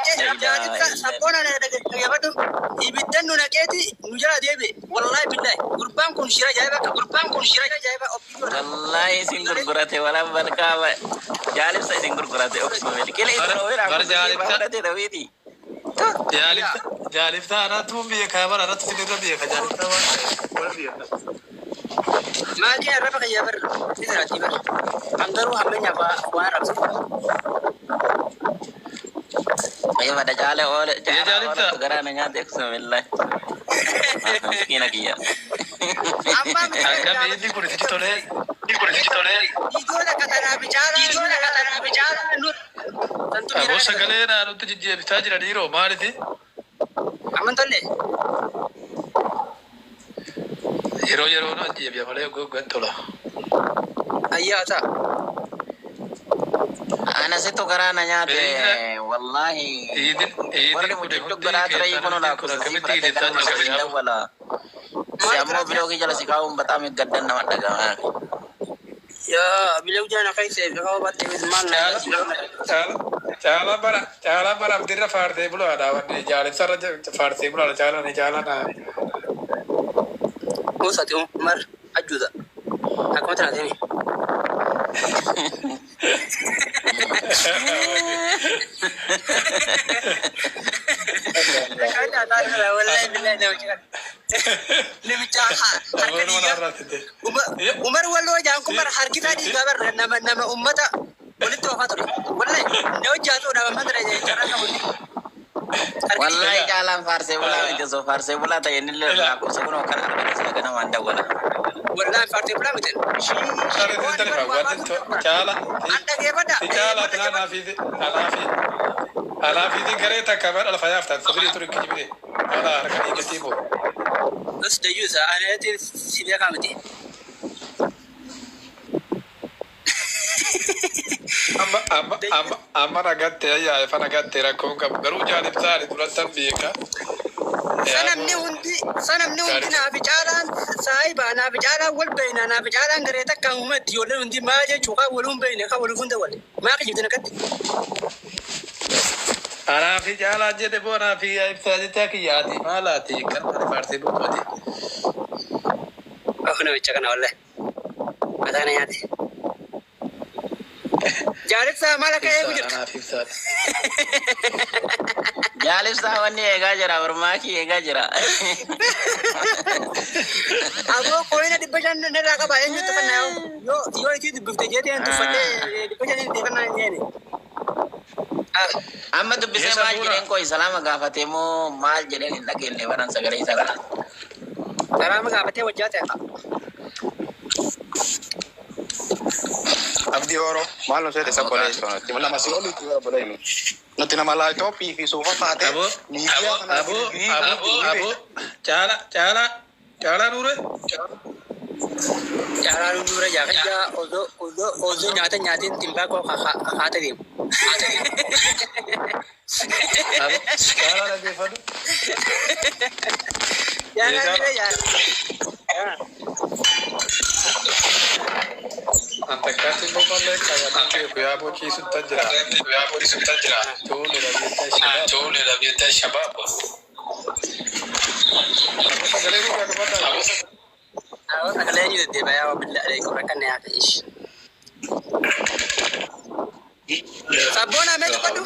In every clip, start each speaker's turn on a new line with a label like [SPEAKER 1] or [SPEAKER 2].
[SPEAKER 1] Sabboona dhaggeeffadhu. Ibiddan nu naqeeti nu jala deebi'e. Wallaahi billahi. Gurbaan kun shira ajaa'iba qaba. Gurbaan kun shira ajaa'iba ofiitu.
[SPEAKER 2] Wallahi isin gurgurate wala balkaa jaalibsa isin gurgurate oksuma qile isin
[SPEAKER 3] Bar
[SPEAKER 2] oira
[SPEAKER 3] jaalibsa
[SPEAKER 2] fudhate dawiiti.
[SPEAKER 3] jaalibsa jaalibsa anatu beeka bara anatu sinirra beeka jaalibsa waan ta'eef wal beeka.
[SPEAKER 1] Maatiin arraba kiyyaa barra. Israatii barra. Kan garuu hammeenyaaf waan arrabsu.
[SPEAKER 2] Ayyuma caale oole
[SPEAKER 3] Ija
[SPEAKER 2] caala
[SPEAKER 3] jaalibsa
[SPEAKER 2] oolatu garaa na nyaate oksuma billahi. Miskiina kiyya.
[SPEAKER 1] Amma miti
[SPEAKER 3] akkam inni kun sitti tolee
[SPEAKER 1] Ijoon akka tanaa bicaalaa. Ijoon akka tanaa bicaalaa. Nu. Tantu
[SPEAKER 3] aboo
[SPEAKER 1] miiraa
[SPEAKER 3] sagalee naa nutti jijjeebisaa jira dhiiroo maaliti
[SPEAKER 1] Amman tolle.
[SPEAKER 3] yeroo yeroo na jeebi'a malee goggan tola.
[SPEAKER 1] Ayyaa ta'a.
[SPEAKER 2] Ana sittu garaa na nyaate
[SPEAKER 3] Iidin
[SPEAKER 2] wallahi
[SPEAKER 3] iidin
[SPEAKER 2] warri
[SPEAKER 3] iidin kun
[SPEAKER 2] mucuccu
[SPEAKER 3] hundi
[SPEAKER 2] garaa ture
[SPEAKER 3] keessan
[SPEAKER 2] kuno
[SPEAKER 3] hundi kun
[SPEAKER 2] lakkoofsa si
[SPEAKER 3] akkamitti
[SPEAKER 2] fudhate
[SPEAKER 3] iidittaa
[SPEAKER 2] ganama
[SPEAKER 3] jira
[SPEAKER 2] si
[SPEAKER 3] yaa'u.
[SPEAKER 2] dawwala. Si
[SPEAKER 1] Maal
[SPEAKER 2] ammoo
[SPEAKER 1] garaa
[SPEAKER 2] biloogii jala si kaa'uun bataam gaddan nama dhaga'ama.
[SPEAKER 1] Yaa bilee jala na keessa eebbifama battee maal na
[SPEAKER 3] Caala caala caala bara caala bara abdirra faarsee bulaadha wanni jaalibsa irra faarsee bulaadha caala ni caala na.
[SPEAKER 1] Muusati Umar ajuuza. Akkuma tana deemi. Namicha harka
[SPEAKER 3] Aboon mana
[SPEAKER 1] dhiigaa.
[SPEAKER 3] har'aatti.
[SPEAKER 1] Umar walloo jaan kun bara harki isaa dhiigaa barra nama nama ummata walitti oofaa ture. Wallahi na hojjaatu dhaaba mana carraa qabu. Harki
[SPEAKER 2] Wallahi
[SPEAKER 3] Ila
[SPEAKER 2] caalaan faarsee bulaa miti osoo faarsee bulaa ta'e innillee
[SPEAKER 3] ila
[SPEAKER 2] lakkoofsa kunoo kan argate sila ganamaan dawwala.
[SPEAKER 1] Wallahi faarsee bulaa miti.
[SPEAKER 3] Sare
[SPEAKER 1] Waan
[SPEAKER 3] tintani
[SPEAKER 1] bar
[SPEAKER 3] fa
[SPEAKER 1] waa
[SPEAKER 3] wanti
[SPEAKER 1] baatu
[SPEAKER 3] to caala
[SPEAKER 1] An dhageeffadha.
[SPEAKER 3] ti caala tina anaafi anaafi anaafi garee takka bara lafa yaaftan sabiri ture kijibire wala harka dhiigatii boo.
[SPEAKER 1] Bas dayyuusa ani si beekaa miti.
[SPEAKER 3] Amma amma amma amma nagatte ayyaa ifa nagatte rakkoon qabu garuu jaalibsaa ani durattan beeka.
[SPEAKER 1] Sanamni
[SPEAKER 3] Yaaboo
[SPEAKER 1] hundi sanamni hundi
[SPEAKER 3] jaalibsa.
[SPEAKER 1] naafi caalaan saahiba naafi caalaan wal beeyna naafi caalaan garee takkaan uumatti ijoolleen hundi maa jechuu kaa waluun beeyne kaa waluuf hunda wal maa kijibte nakkatti.
[SPEAKER 3] Anaafi caalaa jedhe boo anaafi ibsaa jechaa kiyyaati maalaati kan ani faarsee bultooti.
[SPEAKER 1] Aku namicha kana wallahi mataa na nyaate. Jaalibsaa maal akka eegu
[SPEAKER 3] Ibsaadha
[SPEAKER 1] jirta?
[SPEAKER 3] anaafi ibsaadha.
[SPEAKER 2] Jaalibsaa wanni eegaa jira mormaakii eegaa jira.
[SPEAKER 1] Aboo qooyina 500 narraa qaba eenyutti kan yoo yoo itti dubbifte jeetii an tuffadhee 500 itti kan hin jeene.
[SPEAKER 2] Amma dubbisee
[SPEAKER 3] Eessa
[SPEAKER 2] maal
[SPEAKER 3] buuna?
[SPEAKER 2] jedheen koo salaama gaafatee moo maal jedheen hin dhageenye baran sagalee isaa kana.
[SPEAKER 1] Salaama gaafatee wajjaa ta'e.
[SPEAKER 4] Abdii Oro maal nu seete
[SPEAKER 2] Aboo
[SPEAKER 4] sabboleessu
[SPEAKER 2] gaafii.
[SPEAKER 4] nuti nama si olitti obboleeyyu nuti nama laayitooppii fi suufa taate
[SPEAKER 3] Aboo
[SPEAKER 4] miidiyaa kanaa
[SPEAKER 3] aboo
[SPEAKER 4] girgirii kana
[SPEAKER 3] aboo
[SPEAKER 4] ni
[SPEAKER 3] aboo
[SPEAKER 4] beekta.
[SPEAKER 3] caala caala caalaa nuure.
[SPEAKER 1] Caalaan dura jaakajaa osoo osoo osoo nyaata nyaatiin timbaakoo kakaata deemu.
[SPEAKER 3] Aboo caalaa dhaggeeffadhu. Ee
[SPEAKER 1] Caalaan
[SPEAKER 3] caala.
[SPEAKER 1] dura jaa.
[SPEAKER 3] Antakkaatti immoo mallee qabatee beeku yaaboo ciisutti jira. Tuule dhabeetta shabaab. Aboo sagalee nurraa qabadhaa.
[SPEAKER 1] Awwa sagalee eenyu deddeebi'a yaa billaa alaykum rakkanne haa ta'e ishi. Sabboonaa mee tuqadhu.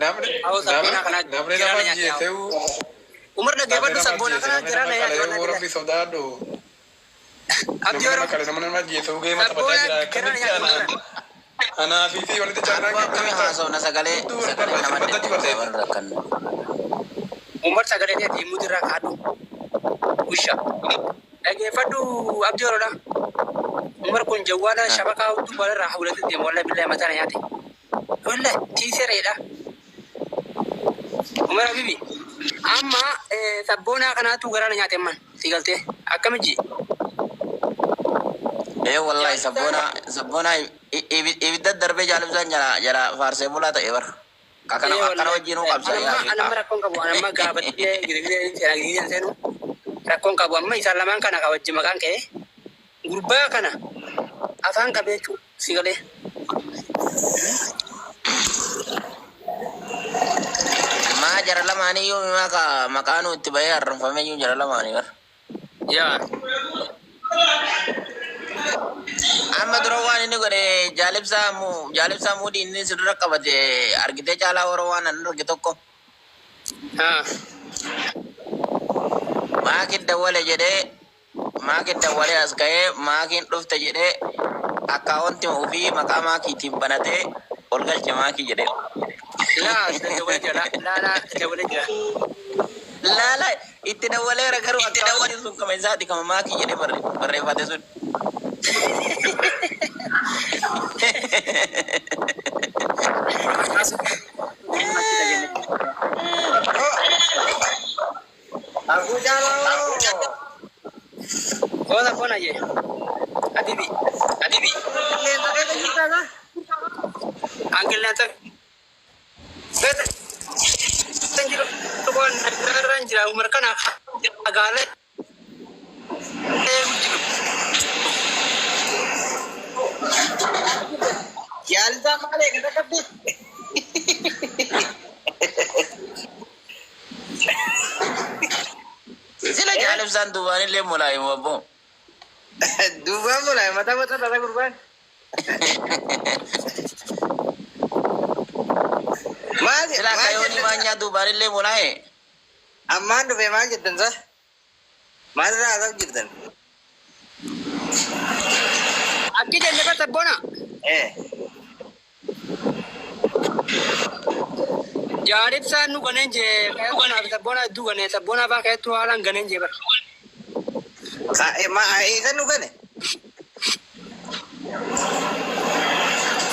[SPEAKER 3] Namni
[SPEAKER 1] Awwa
[SPEAKER 3] namni
[SPEAKER 1] sabboonaa kana
[SPEAKER 3] namni
[SPEAKER 1] jiraana
[SPEAKER 3] nama
[SPEAKER 1] nyaate yaa.
[SPEAKER 3] ajjeeseu
[SPEAKER 1] Umar
[SPEAKER 3] namni
[SPEAKER 1] dhaggeeffadhu
[SPEAKER 3] nama
[SPEAKER 1] sabboonaa
[SPEAKER 3] ajjeese
[SPEAKER 1] kana
[SPEAKER 3] namni nama
[SPEAKER 1] jiraana nyaate
[SPEAKER 3] qalee
[SPEAKER 1] wallahi
[SPEAKER 3] yoo
[SPEAKER 1] billahi.
[SPEAKER 3] rabbi sodaadhu
[SPEAKER 1] Abdii
[SPEAKER 3] namni nama
[SPEAKER 1] Oromoo
[SPEAKER 3] qale namni nama ajjeeseu geema taphataa
[SPEAKER 1] sabboonaa
[SPEAKER 3] jira
[SPEAKER 1] jiraana
[SPEAKER 3] akkamitti
[SPEAKER 1] nyaate
[SPEAKER 3] anaan
[SPEAKER 1] umar.
[SPEAKER 3] anaa fi fi walitti carraa
[SPEAKER 2] Aboo akkamii
[SPEAKER 3] qabdu
[SPEAKER 2] haasofna sagalee
[SPEAKER 3] hedduu wal
[SPEAKER 2] sagalee
[SPEAKER 3] barbaachisa
[SPEAKER 2] nama
[SPEAKER 3] baddatti
[SPEAKER 2] deddeebisa
[SPEAKER 3] barreessa.
[SPEAKER 2] warra rakkannu.
[SPEAKER 1] Umar sagalee ta'e deemuutu irraa kaadhu. Usha. Dhaggeeffadhu Abdii Oroodha. Umar kun jawwaala shabakaa hudduu balarraa hawlate deema wallahi billahi mataa na nyaate. Wallahi tiisereedha. Umar Habibi. Amma sabboonaa kanaatu garaa na nyaate amman si galtee akkamiji.
[SPEAKER 2] Ee wallahi
[SPEAKER 1] Jaalibsaan
[SPEAKER 2] sabboonaa sabboonaa ibidda darbee jaalibsaan jala jala faarsee bulaa ta'e bara. Akkana
[SPEAKER 1] ee
[SPEAKER 2] akkana
[SPEAKER 1] wallahi
[SPEAKER 2] wajjinuu qabsa
[SPEAKER 1] anamma
[SPEAKER 2] yaa
[SPEAKER 1] anamma rakkoon qabu anamma gaafatee girgiree seenaa girgiree seenu rakkoon qabu amma isaan lamaan kana ka wajji maqaan ka'e gurbaa kana afaan Mataan qabee jechuudha. Si galee.
[SPEAKER 2] Maa jara lamaanii iyyuu maa ka maqaa nu itti bahee harranfamee iyyuu jara lamaanii bar.
[SPEAKER 1] Yaa.
[SPEAKER 2] Amma dura waan inni godhe jaalibsaa mu jaalibsaa muudii inni sirra qabate argitee caalaa warra waan an arge tokko.
[SPEAKER 1] Haa.
[SPEAKER 2] Maakin dawwale jedhee maakin dawwalee as ka'ee maakiin dhufte jedhee akkaawwanti ofii maqaa maakiitiin banatee ol galche maakii jedhee.
[SPEAKER 1] Laa dawwalee jira. Laa laa dawwalee jira.
[SPEAKER 2] Laala itti dawwaleera garuu akkaawwanti sun kama isaati kama maakii jedhee barreeffate sun.
[SPEAKER 5] Aku caalaa.
[SPEAKER 1] Goota bona jee. Habibi. Habibi.
[SPEAKER 5] Qilleensa keessa jirtaa gaa?
[SPEAKER 1] An qilleensa keessa hin jiru. Waan irra hin jira. Umar kana magaalaa eegu jiru.
[SPEAKER 5] Jaalisaa maal eegata qabdi?
[SPEAKER 2] Sila jaalibsaan duubaan illee mulaayimu abboo.
[SPEAKER 5] Duubaan mulaaye mataa mataa tata gurbaan. Maal
[SPEAKER 2] Sila
[SPEAKER 5] maal
[SPEAKER 2] kayooni
[SPEAKER 5] jettan?
[SPEAKER 2] maanyaa duubaan illee mulaaye.
[SPEAKER 5] Ammaan dhufe maal jettan sa? Maal irraa haasa'u jirtan?
[SPEAKER 1] Akki jenne bata bona.
[SPEAKER 5] Eh.
[SPEAKER 1] Jaalibsaan nu ganeen jee. Kanaaf sabboona hedduu ganee sabboona fa'aa keessattuu haalaan ganeen jee bara.
[SPEAKER 5] Eessa nu gane?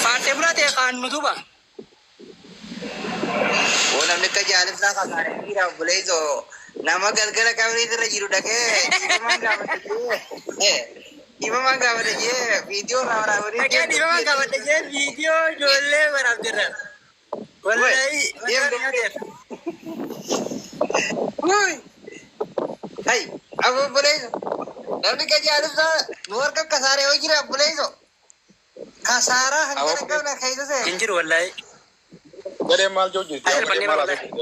[SPEAKER 1] Faarsee bulaa ta'e kaan nu duuba.
[SPEAKER 5] Oo namni akka jaalibsaa kasaaree jira obboleessoo nama galgala qabrii irra jiru dhaqee dhiifamaan gaafate jee dhiifamaan gaafate jee viidiyoo irraa waraabanii
[SPEAKER 1] Dhaqee dhiifama gaafadhe jee viidiyoo ijoollee waraabdirra. Wallahi mataa
[SPEAKER 5] Wuy! Hai, abu obboleessoo namni akka jaalibsaa nu harka kasaaree hoo jira obboleessoo kasaaraa hangana qabna keessa seera.
[SPEAKER 1] Hin jiru wallahi.
[SPEAKER 4] Gadheen maal jiru jirti?
[SPEAKER 1] Ay,
[SPEAKER 4] Gadheen maal
[SPEAKER 1] salphannee
[SPEAKER 4] haasa'u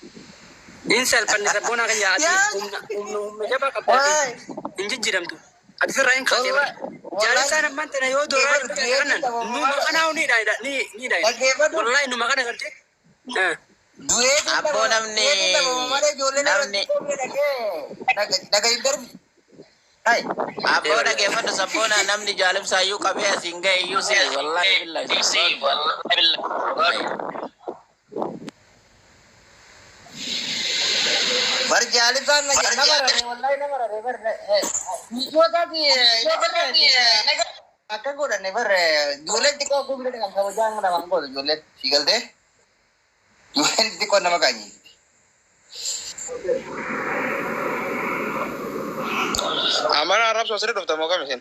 [SPEAKER 4] jirti?
[SPEAKER 1] Hin salphanne sabboonaa kan yaa'ati humna humna humna jabaa qabda
[SPEAKER 5] Waay!
[SPEAKER 1] hin jijjiiramtu. Ati sirraa hin kaatee bara. Jaalibsaan ammaan tana yoo dooraa kanan nu maqanaa ni dhaayida ni ni dhaayida.
[SPEAKER 5] Dhaggeeffadhu.
[SPEAKER 1] Wallahi nu maqana gartee.
[SPEAKER 5] Du'eetu
[SPEAKER 2] Abboo namni
[SPEAKER 5] malee ijoolleen
[SPEAKER 2] namni
[SPEAKER 5] dhaga hin darbi. Hai.
[SPEAKER 2] abboo dhageeffadhu sabboona namni jaalibsaa iyyuu qabee asiin ga'e iyyuu si wallahi billahi.
[SPEAKER 5] Bar jaalibsaan na nama raree wallahi nama raree bar viidiyootaati akka godhanne bar ijoolleen xiqqoo gumri kan kabajaan namaan gootu ijoolleen si galtee ijoolleen xiqqoo nama qaanyi.
[SPEAKER 4] Amara arrabsoo asirra dhufta moo kam isin?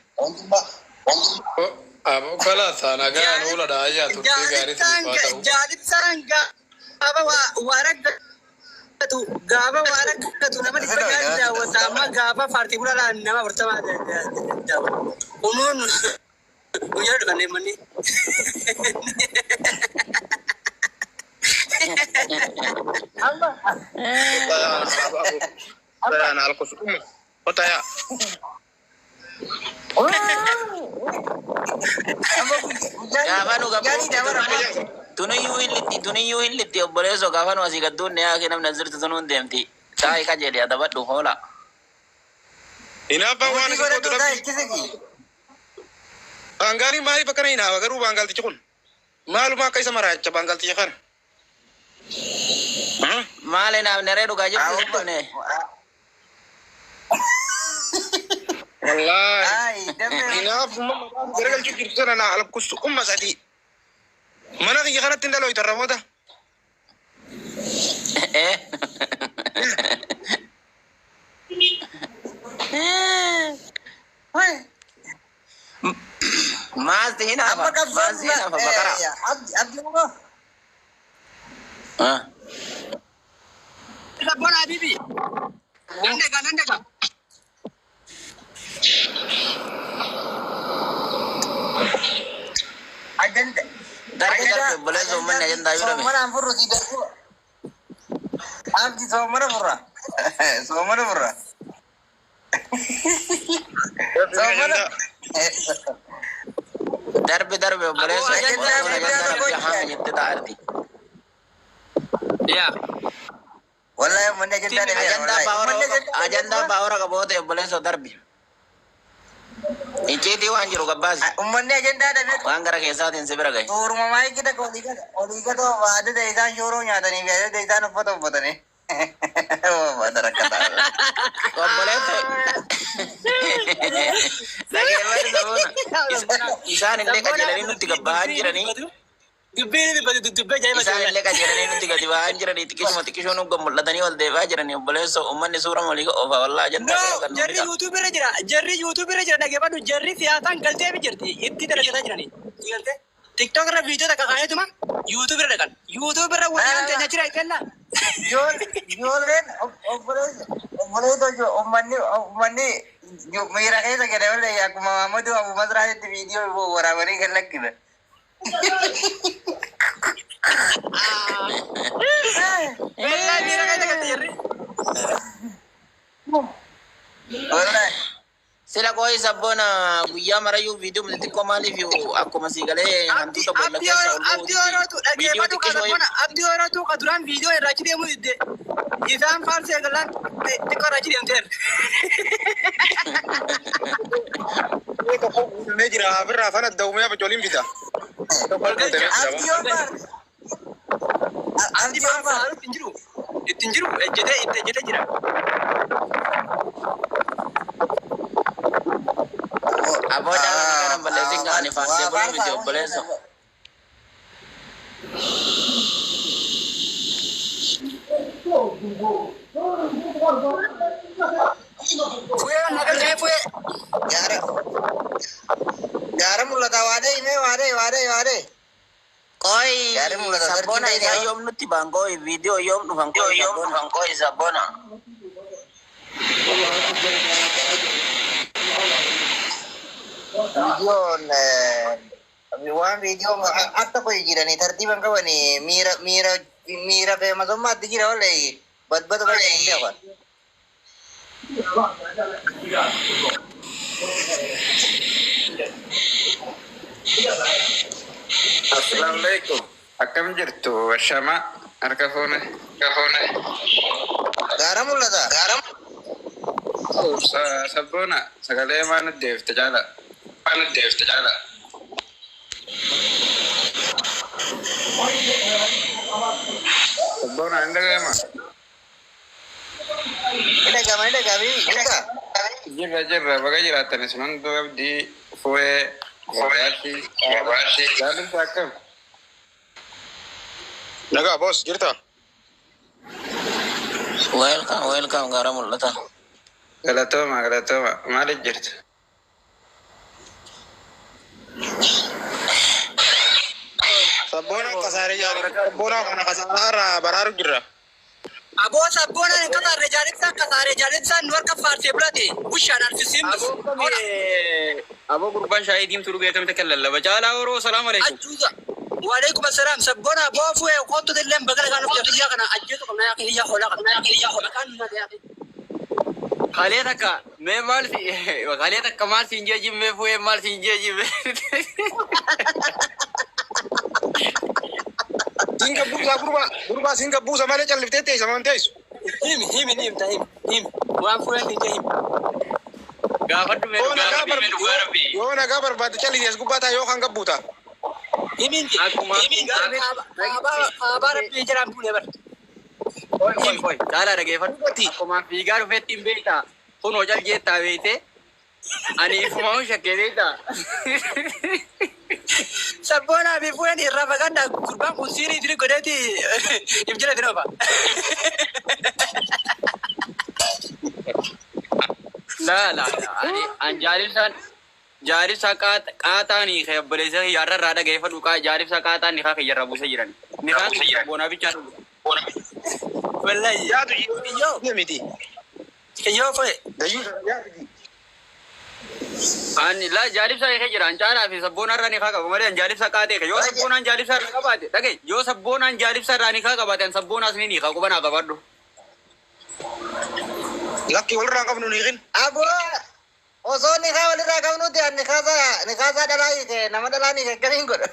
[SPEAKER 3] Aboo kalaasaa nagaan ooladha ayyaa turtee gaarii
[SPEAKER 1] Jaalibsaan
[SPEAKER 3] haa ta'u.
[SPEAKER 1] jaalibsaan gaafa waa rakkatu gaafa waa rakkatu nama dhibba jaha daawwata amma gaafa faartii bulaadhaan nama afurtama daawwata. Kunuun guyyaa dhufannee manni.
[SPEAKER 4] Bayaan alkus umma. Ota yaa.
[SPEAKER 2] Gaafa nu gabbuu tuniyyuu hin litti tuniyyuu hin litti obboleessoo gaafa nu asii gadduun yaa namni asirti tunuun deemti. Taa'i qajeeli adabadhu hoola.
[SPEAKER 4] Hinaaffaan waan isin gootu dhabdi. Baangaaliin maaliif akkana hinaafa garuu baangaaltichi kun? Maaluma akka isa maraacha baangaalticha kana?
[SPEAKER 2] Maali naaf neree dhugaa jirtu dhufne.
[SPEAKER 4] Wallaahi. Hinaafuma mataa garagalchuu jirtu sana naa alkustu umma sadii. Mana kiyya kanatti hin dhalooytan ramoota.
[SPEAKER 2] Eh. Maasti hinaafa.
[SPEAKER 5] Amma qabsoon
[SPEAKER 2] Maasti hinaafa bakara.
[SPEAKER 5] abdi moo
[SPEAKER 2] Ah.
[SPEAKER 1] Sabboona Habibi. Nan dhagaa nan dhagaa.
[SPEAKER 5] Agenda.
[SPEAKER 2] Darbi darbi obboleessa uummanni ajandaa yoo dhabe.
[SPEAKER 5] Soomanaan furru si darbu. Abdi soomana furra. Soomana furra. Soomana.
[SPEAKER 2] Darbi darbi obboleessa
[SPEAKER 5] Ajandaa
[SPEAKER 2] uummanni
[SPEAKER 5] guddaa
[SPEAKER 2] ajandaa
[SPEAKER 5] tokko
[SPEAKER 2] rabbi haama jettee taa'arti.
[SPEAKER 1] Yaa.
[SPEAKER 5] Wallahi uummanni ajandaa dhabeera.
[SPEAKER 2] Ajandaa
[SPEAKER 5] Wallahi.
[SPEAKER 2] baawara
[SPEAKER 5] Uummanni ajandaa
[SPEAKER 2] ajandaa baawara qaboota obboleessa darbi. Icciitii waan jiru gabbaasi.
[SPEAKER 5] Uummanni ajandaa dhabeera.
[SPEAKER 2] Waan gara keessaatiin si bira gahe.
[SPEAKER 5] Suuruma maayikii takka olii gad olii gad adada isaan shooroo nyaatanii fi adada isaan uffata uffatanii. Uffata rakkataa.
[SPEAKER 2] Obboleessa. Dhageeffadhu saboona. Isaan illee qajeelanii nutti gabbaa'aa jiranii.
[SPEAKER 1] Dubbiin dubbatu dubbee jaa'iba
[SPEAKER 2] Isaan illee qajeelanii nutti gadi ba'aa jiranii xiqqishuma xiqqishoo nu mul'atanii ol deebi'aa jiranii obboleessa uummanni suura walii oofa wallaa ajandaa
[SPEAKER 1] No,
[SPEAKER 2] kan
[SPEAKER 1] jarri YouTube irra jira. Jarri YouTube irra jira dhageeffadhu. Jarri siyaasaan galtee jirti. Itti dalagataa jirani. Galtee. TikTok irra viidiyoo takka kaa'eetuma YouTube irra dhaqan. YouTube irra wayaan teenya jira itella.
[SPEAKER 5] Ijoolleen obboleessa obboleessa uummanni uummanni miira keessa gadi olle akkuma Mahammadu Abu Masraatitti viidiyoo waraabanii kan lakkisa.
[SPEAKER 1] Wallaahi miira keessa galte jarri.
[SPEAKER 5] Wallahi.
[SPEAKER 2] Sila koo sabboona guyyaa marayyuu viidiyoo xixiqqoo maaliif akkuma sii galee hantuuta boolla keessa ol
[SPEAKER 1] Abdii Orootu dhaggeeffadhu kana Abdii Orootu ka duraan viidiyoo irraa achi deemuu didde. Isaan faarsee galaan xiqqoo irraa achi deemteer.
[SPEAKER 4] Tokko guutamee jira. Afirraa afaan adda uumee abcooliin fida. Tokko guutamee jira.
[SPEAKER 5] Abdii Omar.
[SPEAKER 1] Abdii
[SPEAKER 5] Abdii Omar.
[SPEAKER 1] faarsaa ittiin jiru. Ittiin jiru ejjetee itti ejjetee jira.
[SPEAKER 2] Aboo jaalala kanan balleessin ka ani faarsee buluu miti obboleessa.
[SPEAKER 1] Fu'ee nagalchee fu'ee.
[SPEAKER 5] Gaara. Gaara mul'ata waadee himee waadee waadee waadee.
[SPEAKER 2] Qoy
[SPEAKER 5] Gaari mul'ata,
[SPEAKER 2] sabboona
[SPEAKER 5] darbii
[SPEAKER 2] isaa
[SPEAKER 5] ta'e.
[SPEAKER 2] yoom nutti baan qoy viidiyoo yoom dhufan qoy yoom dhufan qoy sabboona.
[SPEAKER 5] Viidiyoon waan viidiyoo akka qoyi jiranii tartiiban qabanii miira miira miira feemasummaatti jira wallahi badbata baay'ee hin beekan.
[SPEAKER 6] Assalamu alaikum. Akkam jirtu Shama harka fuune. Harka fuune.
[SPEAKER 5] Gaara mul'ata. Gaara.
[SPEAKER 6] Sabboona sagalee maa nutti deebifte caala. Maa nutti deebifte caala. Sabboona hin dhaga'ama.
[SPEAKER 5] Ni dhaga'ama ni dhaga'ama ni dhaga'ama.
[SPEAKER 6] Jirra jirra baga jiraattan isin hunduu abdii fu'ee gabaashii gabaashii jaallinsa akkam.
[SPEAKER 4] Nagaa boos jirta?
[SPEAKER 2] Welcome welcome gaara mul'ata.
[SPEAKER 6] Galatooma galatooma maaliif jirtu?
[SPEAKER 4] Sabboona kasaaree jaalladha. Sabboona kana kasaaraarraa baraaru jirra.
[SPEAKER 1] Aboo sabboonaan hin kasaarre jaalibsaan kasaaree jaalibsaan nu harka faarsee bulate bushaan arfisiin
[SPEAKER 7] Aboo aboo gurbaan shaayii diimtuu dhugee akkamitti akka lallaba caalaa horoo salaam alaikum.
[SPEAKER 1] Ajuuza. Waalaikum assalam. Sabboona aboo fu'ee kootu illee bagala kan of jabiyyaa kana ajjeetu qabna yaa kiyya hoolaa qabna yaa kiyya hoolaa kan nu yaa.
[SPEAKER 7] Kalee takka mee maal si kalee takka maal siin jee jimmee fu'ee maal siin jee jimmee.
[SPEAKER 4] Siin gabbuusaa gurbaa gurbaa siin gabbuusa malee calliftee teessa maan teessu.
[SPEAKER 1] Himi himi ni himta himi himi waan fu'ee hin jee himi.
[SPEAKER 7] Gaafadhu mee
[SPEAKER 4] Yoo
[SPEAKER 7] dhugaa
[SPEAKER 4] nagaa
[SPEAKER 7] rabbii mee dhugaa rabbii.
[SPEAKER 4] yoo nagaa barbaadde callisi as gubbaa ta'a yoo kan gabbuuta.
[SPEAKER 1] Himi
[SPEAKER 7] Akkuma
[SPEAKER 1] himi kaabaa rabbii jiraan buunee bara.
[SPEAKER 7] Oi oi oi caalaa dhageeffadhu. Akkuma fiigaa dhufeetti hin beektaa. Kunoo cal jeettaa beeyte. Ani ifumaa shakkee beektaa.
[SPEAKER 1] Sabboonaa fi fu'een irraa fagaadhaa gurbaan kun siirii diri godheeti if jala dinoofa.
[SPEAKER 7] La la ani an jaalibsaan jaalibsa qaaxaanii kee obboleessa kiyyaarra irraa dhageeffadhu qaa jaalibsa qaaxaan nikaa kiyyarraa buusee jiran. Nikaan kiyya boonaa bichaa dhugu.
[SPEAKER 1] Wallahi.
[SPEAKER 4] Yaadu
[SPEAKER 1] Kiyyoo
[SPEAKER 4] miti.
[SPEAKER 1] kiyyoo fu'ee.
[SPEAKER 4] Dayyuu yaadu.
[SPEAKER 7] Ani la jaalibsa eekee jira. An caalaa fi sabboonaa irraa nikaa qaba malee an jaalibsa qaatee eeke. Yoo sabboonaan jaalibsa irraa qabaate dhagaye yoo sabboonaan jaalibsa irraa nikaa qabaate an sabboonaas ni nikaa quba naa qabadhu.
[SPEAKER 4] Lakki walirraa hin qabnu niiqin.
[SPEAKER 5] Aboo osoo nikaa walirraa qabnuti an nikaasaa dhalaa hiike nama dhalaa hiike akkamiin godha.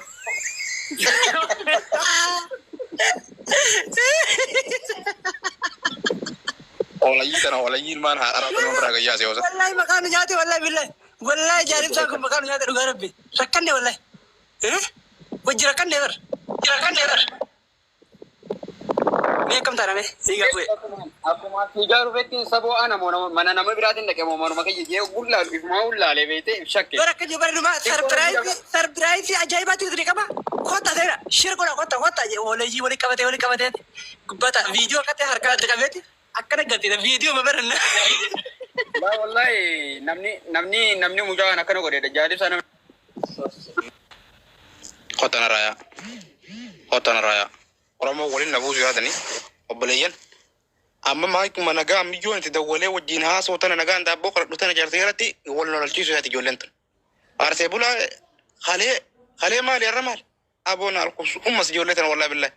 [SPEAKER 4] Olayyii tana olayyii ilmaan haadha nama biraa gayyaase yoo
[SPEAKER 1] Wallahi maqaan nu nyaate, wallahi billahi. Wallahi jaalibsaan kun maqaan nu nyaate, dhugaa rabbi. Rakkanne wallahi. Eh? Wajji rakkanne bar. Rakkanne bar. Mee akkam taana mee? Siigaa bu'e.
[SPEAKER 7] Akkuma fiigaa dhufetti saboo ana moo mana nama biraatiin dhaqe moo manuma kiyya jee gullaalu ifumaa ullaalee beeytee if shakke.
[SPEAKER 1] Bara akka jiru bara dhumaa sarpiraayizii ajaa'ibaatu itti qaba. Kottaa seera shir godha, kottaa kottaa walayyii walii qabatee gubbata viidiyoo akka ta'e harkaa itti qabeeti akkana galteedha viidiyoo mabaranna.
[SPEAKER 7] Laa wallahi namni mucaan akkana godheedha jaalibsa nama.
[SPEAKER 4] Kottan raayaa. Kottan raayaa. Oromoo waliin na buusu yaadanii obboleeyyan. Amma maayikuma nagaa ammiyyoo itti dawwalee wajjin haasoo tana nagaan daabboo kadhadhu tana jaartii irratti wal lolchiisu yaati ijoolleen tun. Arsee bulaa kalee kalee maali har'a maali? Aboon alkubsu ummas ijoollee tana wallaahi billahi.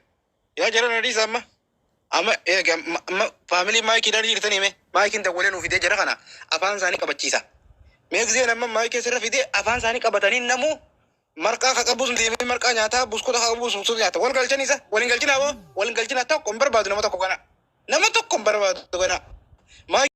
[SPEAKER 4] Yaa jara na dhiisa amma. Amma eega amma faamilii maayikiidhaan jirtanii mee maayikiin dawwalee nuu fidee jara kana afaan isaanii qabachiisa. Mee giseen amma maayikii asirra fidee afaan isaanii qabatanii namuu marqaa ka qabus deemee marqaa nyaataa, buskuta ka qabus buskuta nyaata. Wal galchanii isa waliin galchinaa boo waliin galchinaa. Tokko hin barbaadu, nama tokko kana, nama tokko hin barbaadu kana.